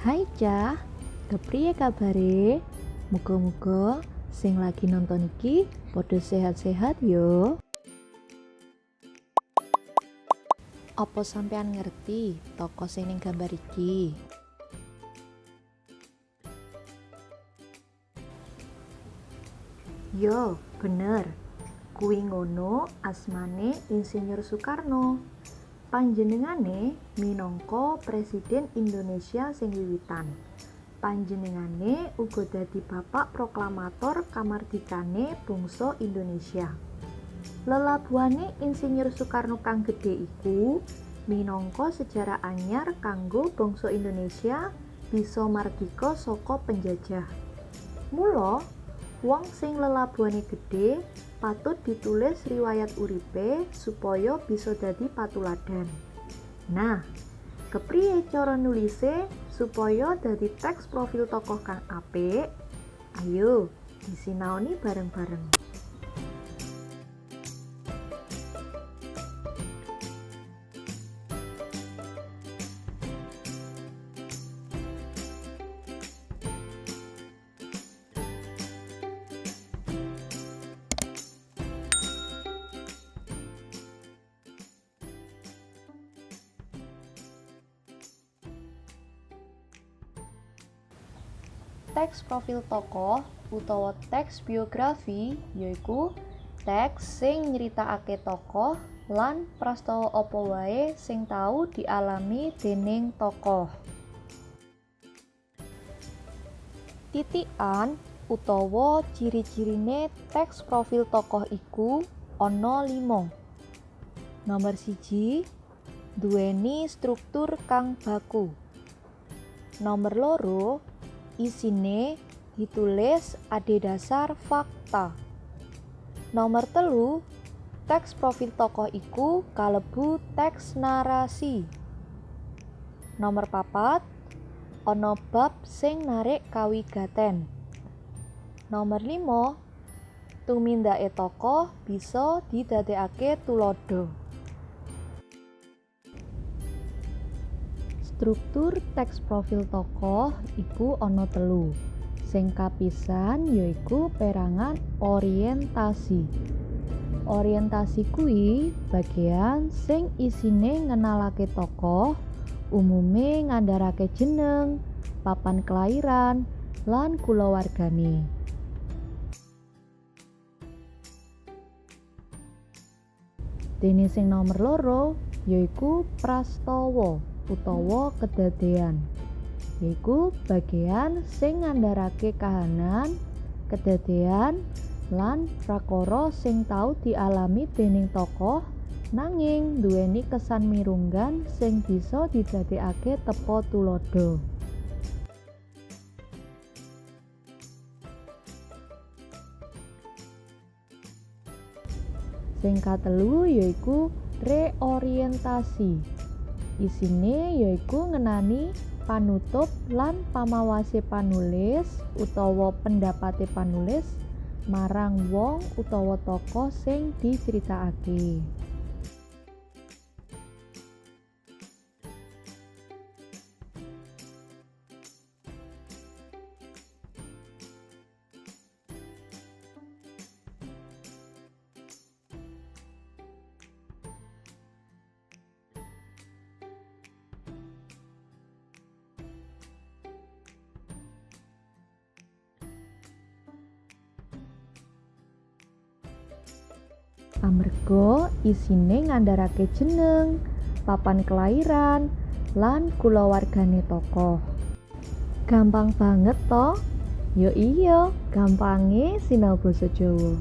Hai Cah, kepriye kabare? Muga-muga sing lagi nonton iki padha sehat-sehat yo. Apa sampean ngerti tokoh sing ning gambar iki? Yo, bener. Kuwi ngono asmane Insinyur Soekarno. Panjenengane minangka Presiden Indonesia sing wiwitan. Panjenengane uga dadi bapak proklamator kamardikane bangsa Indonesia. Lelabuhane Insinyur Soekarno kang gedhe iku minangka sejarah anyar kanggo bangsa Indonesia bisa mardika saka penjajah. Mula, wong sing lelabuhane gedhe patut ditulis riwayat uripe supaya bisa dadi patuladan. Nah, kepriye cara nulise supaya dadi teks profil tokoh kang apik? Ayo, disinaoni bareng-bareng. Teks profil tokoh utawa teks biografi yaiku teks sing nyritakake tokoh lan prastawa apa wae sing tau dialami dening tokoh. Titikan utawa ciri-cirine teks profil tokoh iku ana 5. Nomor 1, duweni struktur kang baku. Nomor 2, isine ditulis adhedhasar fakta. Nomor 3, teks profil tokoh iku kalebu teks narasi. Nomor 4, ana bab sing narik kawigaten. Nomor 5, tumindake tokoh bisa didadekake tuladha. Struktur teks profil tokoh iku ana 3. Sing kapisan yaiku perangan orientasi. Orientasi kuwi bagean sing isine ngenalake tokoh, umume ngandharake jeneng, papan kelahiran, lan kulawargane. Dene sing nomor 2 yaiku prastawa utawa kedadean, yaiku bagean sing ngandharake kahanan, kedadean, lan prakara sing tau dialami dening tokoh nanging duweni kesan mirunggan sing bisa didadekake tepa tuladha. Sing katelu yaiku reorientasi. Isine yaiku ngenani panutup lan pamawase panulis utawa pendapate panulis marang wong utawa tokoh sing diceritakake. Amarga isine ngandharake jeneng, papan kelahiran, lan kulawargane tokoh. Gampang banget toh? Yo iya, gampange sinau basa Jawa.